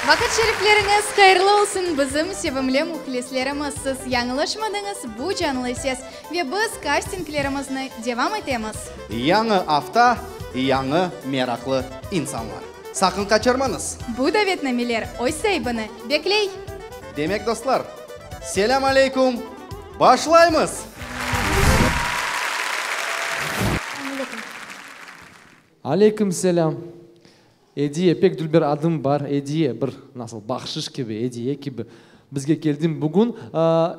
Vaqıt şerifleriñiz hayırlı olsun, bizim sevimli mühlislerimiz! Siz yañlışmadıñız, bu Canlı Ses ve biz kastinglerimizni devam etemiz. Yañı afta, yañı meraqlı insanlar. Saqın qaçırmañız! Bu davetnameler öz saibini bekley! Demek, dostlar, selâm aleyküm, başlaymız! Aleyküm selâm. Ediye, pek dülber adıñ bar, Ediye, bir, nasıl, bahşış kibi, ediye kibi bizge keldiñ bugün.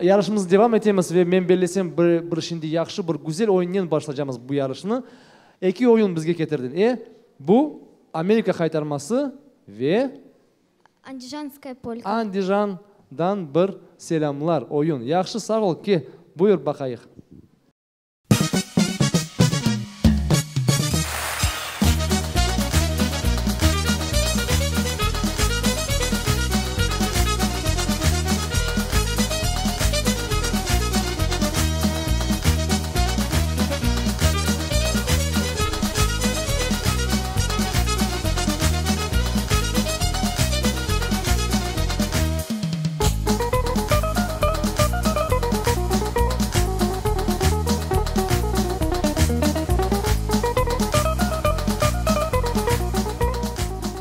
Yarışımıznı devam etemiz ve men bellesem, bir, bir şimdi yahşı bir güzel oyunnen başlaycamız bu yarışnı. Eki oyun bizge ketirdiñ, e? Bu, Amerika haytarması ve. Andijanskaya polka. Andijandan bir selâmlar, oyun. Yahşı, sağ ol, ke, buyur baqayıq.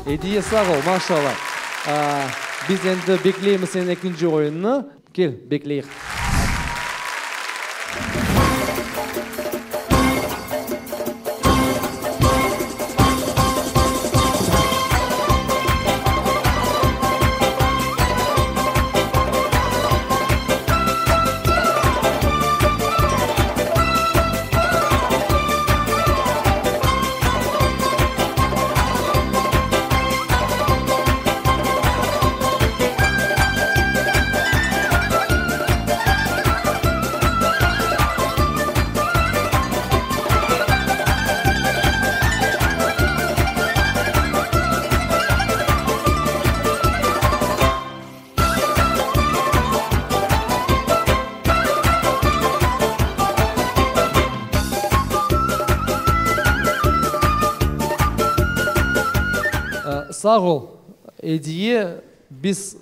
Ediye sağ ol, maşallah. Biz endi bekleymiz seniñ ekinci oyunını. Kel, bekleyik. Sağ ol, Ediye. Biz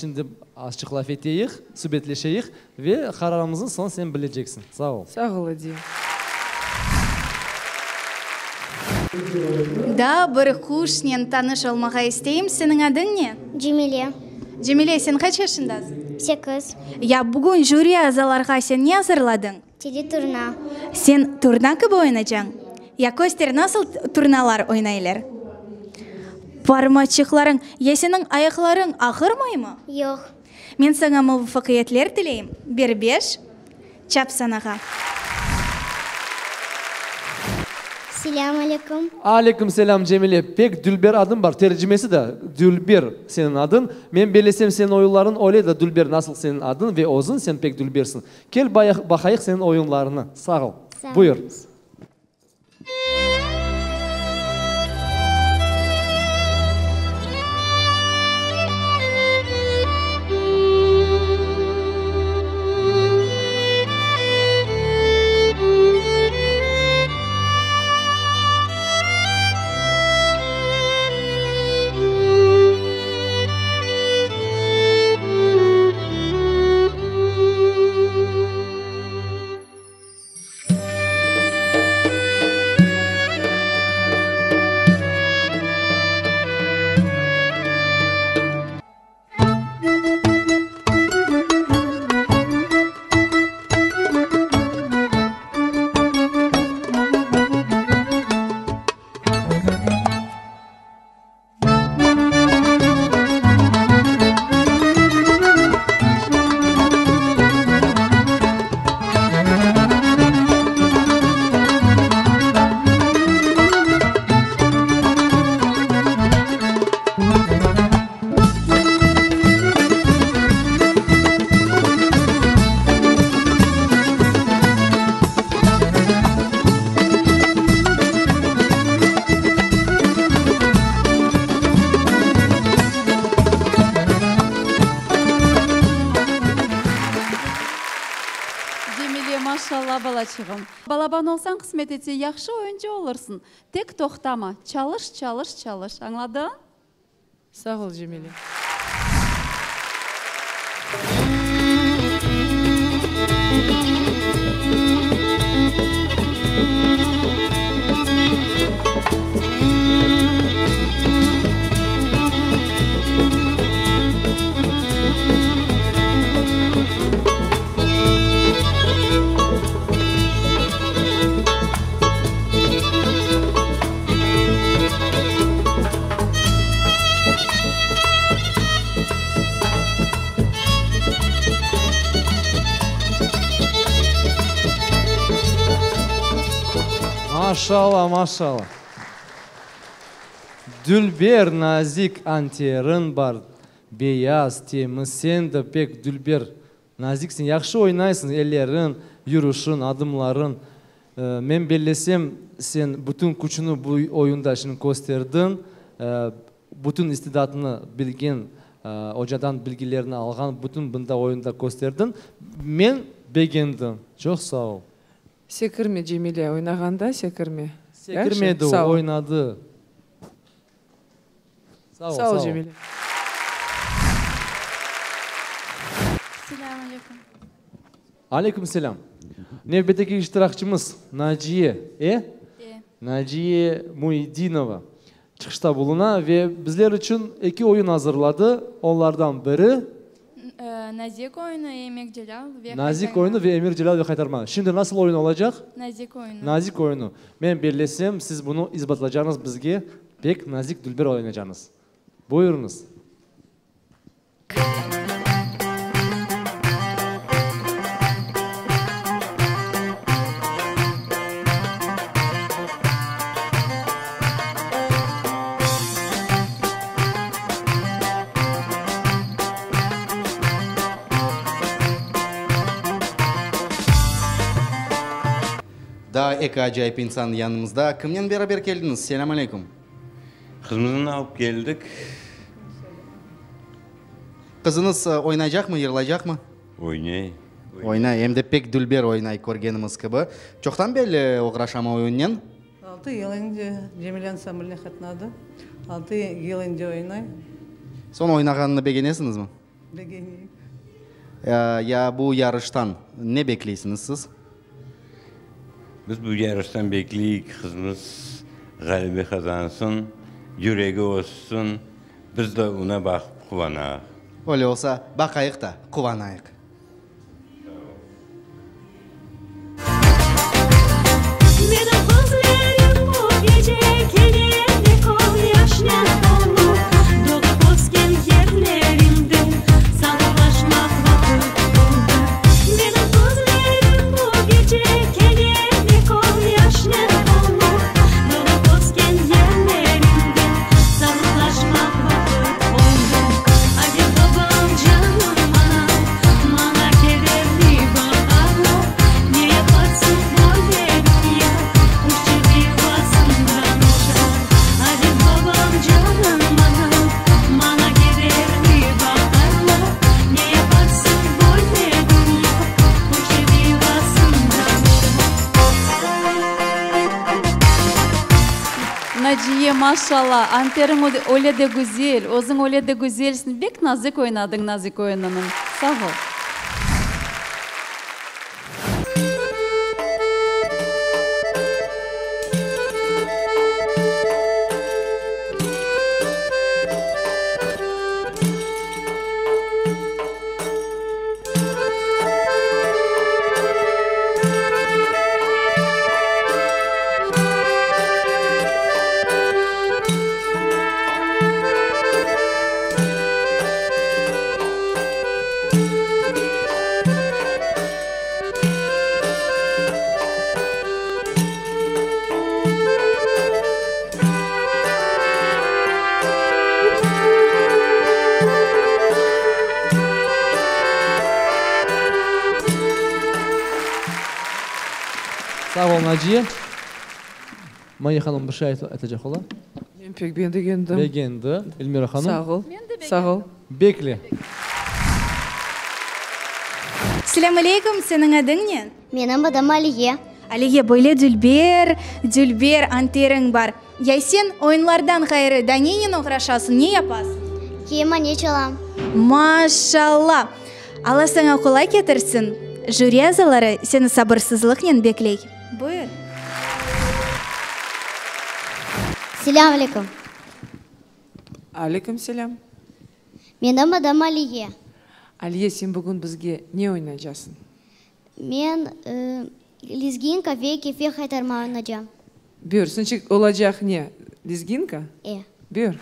şimdi azçıq laf eteyik, subetleşeyik ve qararımıznı soñ sen bileceksiñ. Sağ ol. Sağ ol, Ediye. Daa bir quşnen tanış olmağa isteyim. Seniñ adıñ ne? Cemile. Cemile, sen qaç yaşındasıñ? Sekiz. Ya bugün jüri azalarğa sen ne azırladıñ? Tili turna. Sen turna kibi oynacañ? Ya köster, nasıl turnalar oynaylar? Parmaçıqlarıñ, ya seniñ ayaqlarıñ ağırmaymı? Yoq. Men saña muvafaqiyetler tileyim. Ber beş, çap sanağa. Selâm aleyküm. Aleyküm selâm, Cemile. Pek dülber adıñ bar, tercimesi de dülber seniñ adıñ. Men bellesem, seniñ oyunlarıñ öyle de dülber, nasıl seniñ adıñ ve özüñ sen pek dülbersiñ. Kel baqayıq seniñ oyunlarıñnı. Sağ ol. Buyur. Cemile, maşalla, balaçığım. Balaban olsañ, qısmet etse, yahşı oyuncı olursıñ. Tek toqtama, çalış, çalış, çalış. Añladıñ? Sağ ol, Cemile. Maşalla, maşalla. Dülber, nazik anteriñ bar, beyaz, temiz, sen de pek dülber, naziksiñ, yahşı oynaysıñ, elleriñ, yürüşiñ, adımlarıñ. Men bellesem, sen bütün küçüni bu oyunda şimdi kösterdiñ, bütün istidatını bilgen, ocadan bilgilerini alğan, bütün bunda oyunda kösterdiñ. Men begendim. Çoq sağ ol. Sekirme, Cemile, oynağanda sekirme. Sekirmedi o, oynadı. Sağ ol, sağ ol, Cemile. Selâm aleyküm. Aleyküm selâm. Nevbetteki iştirakçımız Naciye, e? E. Naciye Muidinova çıqışta buluna ve bizler içün eki oyun azırladı. Onlardan biri. Nazik oyunı, Emir Celâl ve Haytarma. Nazik oyunı ve Emir Celâl ve Haytarma. Şimdi nasıl oyun olacaq? Nazik oyunı. Nazik oyunı. Men bellesem, siz bunı isbatlacaqñız bizge, pek nazik, dülber oynaycaqñız. Buyurıñız. Daa eki acayip insan yanımızda. Kimnen beraber keldiñiz? Selâm aleyküm. Qızımıznı alıp keldik. Qızıñız oynaycaqmı, yırlaycaqmı? Oynay. Oynay, em de pek dülber oynay, körgenimiz kibi. Çoqtan berli oğraşamı oyunnen? Altı yıl endi Cemile ansambline qatnadı. Altı yıl endi oynay. Soñ oynağanını begenesiñizmi? Begeneyik. Ya bu yarıştan ne bekleysiñiz siz? Biz bu yarıştan bekleyik, qızımız ğalebe qazansın, yüregi össün, biz de oña baqıp quvanayıq. Öyle olsa, baqayıq da, quvanayıq. Menim közlerim bu gece kene de közyaşnen tolu, Doğıp ösken yerlerimde sağlıqlaşmaq vaqıt oldı. Menim közlerim bu gece kene de közyaşnen tolu, Doğıp ösken yerlerimde sağlıqlaşmaq vaqıt oldı. Aziz babam, canım anam, maña kederli baqarlar, Ne yaparsıñ böyle dünya, quşçıq yuvasından uçar. Aziz babam, canım anam, maña kederli baqarlar, Ne yaparsıñ böyle dünya, quşçıq yuvasından uçar. Naciye, maşalla, anteriñ öyle de güzel, özüñ öyle de güzelsiñ, bek nazik oynadıñ nazik oyunını. Sağ ol. Sağ ol, Naciye. Mayye hanım bir şey aytacaq ola. Men pek begendim. Begendi. Elmira hanım. Sağ ol. Sağ ol. Bekle. Selâm aleyküm, seniñ adıñ ne? Menim adım Aliye. Aliye, böyle dülber, dülber anteriñ bar. Ya sen oyunlardan ğayrı da nenen oğraşasıñ, ne yapasıñ? Kemane çalam. Maşalla! Alla saña qolay ketirsin! Jüri azaları seni sabırsızlıqnen bekley. Buyur. Selâm aleyküm. Aleyküm selâm. Menim adım Aliye. Aliye, sen bugün bizge ne oynaycasıñ? Men lezginka ve Kefe qaytarma oynaycam. Buyur, soñçik olacaq ne, lezginka? E. Buyur.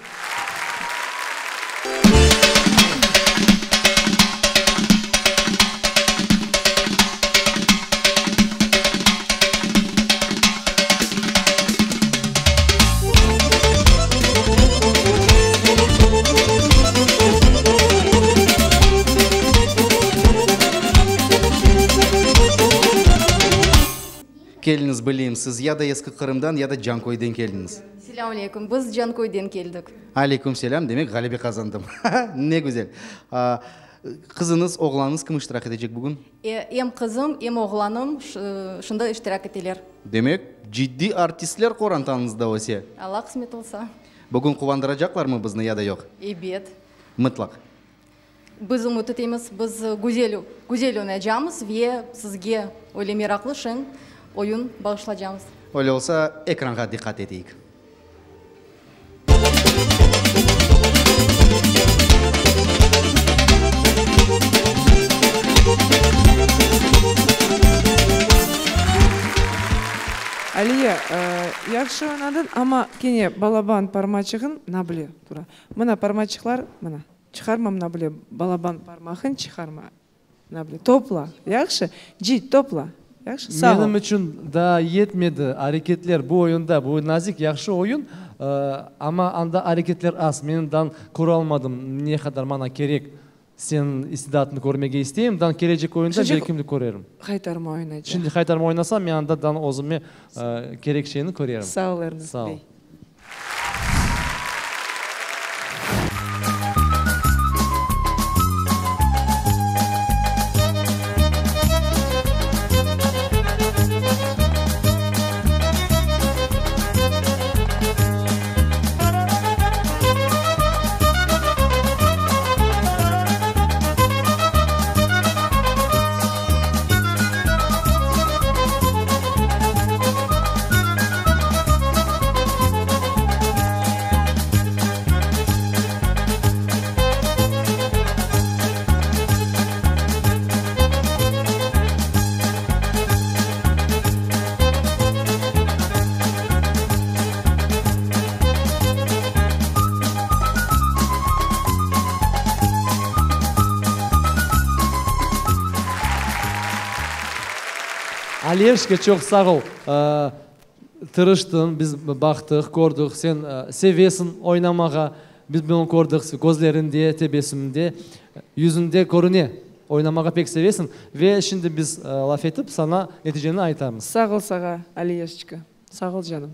Keliñiz, bileyim, siz ya da Eski Qırımdan, ya da Canköyden keldiñiz. Selâm aleyküm, biz Canköyden keldik. Aleyküm selâm, demek ğalebe qazandım. Ne güzel. Qızıñız, oğlanıñız kim iştirak etecek bugün? Em qızım, em oğlanım şunda iştirak eteler. Demek, ciddiy artistler qorantañızda öse. Alla qısmet olsa. Bugün quvandıracaqlarmı bizni ya da yoq? Ebet. Mıtlaq. Biz ümüt etemiz, biz güzel, güzel oynaycamız ve sizge öyle meraqlı şeñ oyun bağışlacamız. Öyle olsa, ekranğa diqqat eteyik. Aliye, yahşı oynadıñ, amma kene balaban parmaçığıñ nable tura. Mına parmaçıqlar, mına. Çıqarma mına bile balaban parmağın çıqarma mına bile topla yahşı cıy topla yahşı sağ ol. Menim içün daa yetmedi areketler bu oyunda bu nazik yahşı oyun amma anda areketler az men dan köralmadım ne qadar mana kerek seniñ istidatını körmege isteyim dan kelecek oyunda belki de körerim. Qaytarma oynaycaq. Şimdi qaytarma oynasam men anda dan özüme kerek şeyni körerim. Sağ ol Ernest bey. Aleşka, çoq sağ ol. Tırıştıñ, biz baqtıq, kördik, sen sevesiñ oynamağa, biz bunı kördik, közlerinde, tebessüminde, yüzünde körüne, oynamağa pek sevesiñ. Ve şimdi biz laf etip, saña neticeni aytamız. Sağ ol saña, Aliyeşçka, sağ ol canım.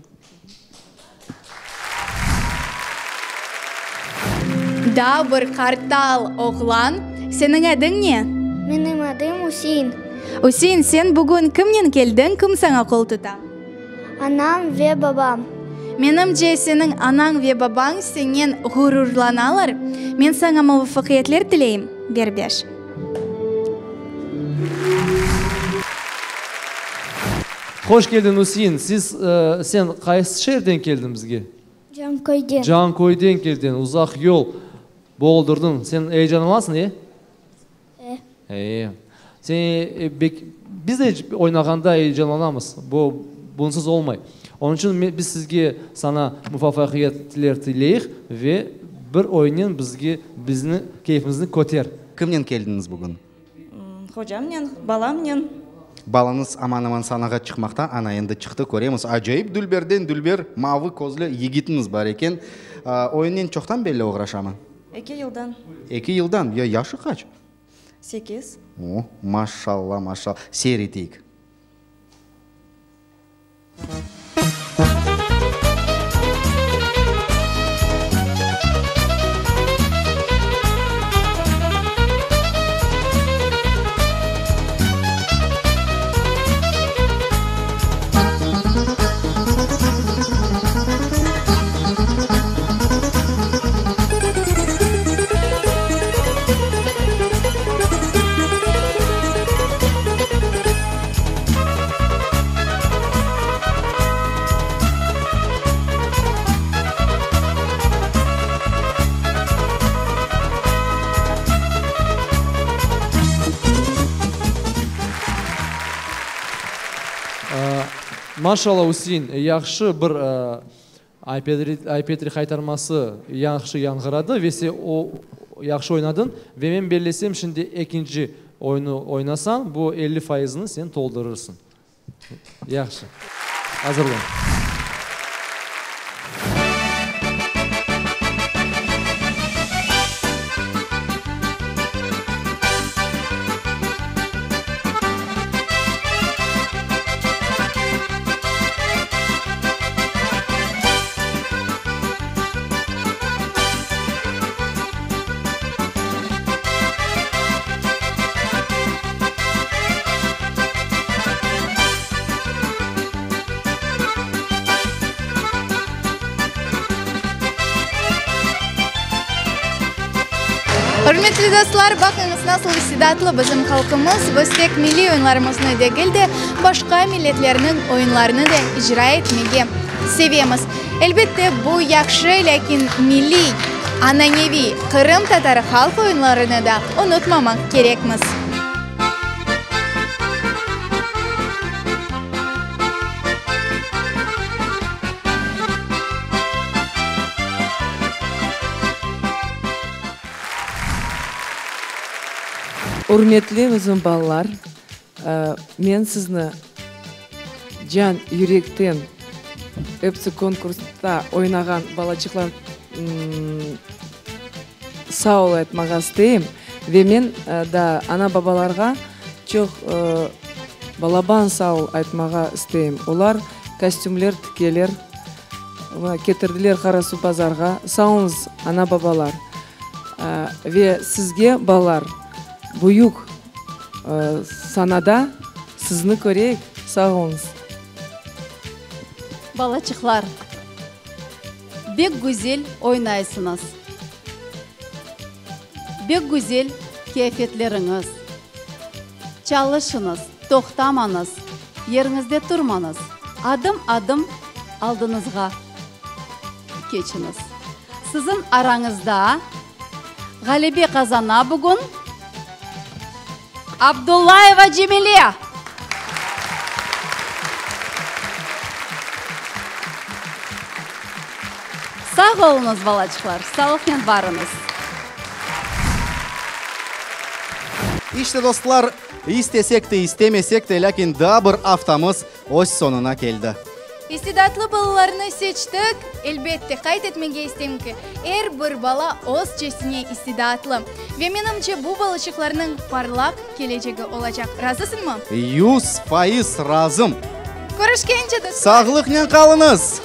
Daa bir qartal oğlan, Seniñ adıñ ne? Menim adım Üsein. Üsein, sen bugün kimnen keldiñ, kim saña qol tuta? Anam ve babam. Menimce, seniñ anañ ve babañ sennen ğururlanalar. Men saña muvafaqiyetler tileyim, Berbeş. Hoş keldiñ, Üsein. Siz, sen qaysı şeerden keldiñ bizge? Canköyden. Canköyden keldiñ, uzaq yol boldurdıñ. Sen eyecanlanasıñ, e? E. E. Sen bek, biz de oynağanda eyecanlanamız, bu, bunsız olmay. Onıñ içün biz sizge, saña muvafaqiyetler tileyik ve bir oyunnen bizge, bizni, keyfimizni köter. Kimnen keldiñiz bugün? Hocamnen, balamnen. Balañız aman-aman sanağa çıqmaqta, ana endi çıqtı, köremiz. Acayip dülberden dülber, mavı közlü yigitiñiz bar eken. Oyunnen çoqtan belli oğraşamı? Eki yıldan. Eki yıldan? Ya yaşı qaç? Sekiz. O, maşalla, maşalla. Seyir eteyik. Maşalla, Üsein, yahşı bir Ay-Petri haytarması yahşı yañğıradı ve sen o yahşı oynadıñ. Ve men bellesem, şimdi ekinci oyunı oynasañ, bu 50 fayızını sen toldurırsıñ. Yahşı. Azırlan. Ürmetli dostlar, baqıñız, nasıl istidatlı bizim halqımız, biz tek milliy oyunlarımıznı degil de, başqa milletlerniñ oyunlarını da icra etmege sevemiz. Elbette, bu yahşı, lâkin milliy, ananeviy qırımtatar halq oyunlarını da unutmamaq kerekmiz. Ürmetli bizim balalar, men sizni can yürekten episi konkursta oynağan balaçıqlar sağ ol aytmağa isteyim ve men da ana-babalarğa çoq balaban sağ ol aytmağa isteyim. Olar kostümler tikeler, ketirdiler Qarasuvbazarğa. Sağ oluñız, ana-babalar. Ve sizge, balalar, büyük sanada sizni köreyik. Sağ oluñız. Balaçıqlar, bek güzel oynaysıñız. Bek güzel kıyafetleriñiz. Çalışıñız, toqtamañız, yeriñizde turmañız, adım-adım aldıñızğa keçiñiz. Siziñ arañızda ğalebe qazana bugün Abdullayeva Cemile! Sağ oluñız, balaçıqlar, sağlıqnen barıñız! İşte, dostlar, istesek de, istemesek de, lâkin daa bir aftamız öz soñuna keldi. İstidatlı balalarnı seçtik. Elbette, qayd etmege isteyim ki, er bir bala özcesine istidatlı. Ve menimce, bu balaçıqlarnıñ parlaq kelecegi olacaq. Razısıñmı? 100% razım. Körüşkence, dostlar! Sağlıqnen qalıñız!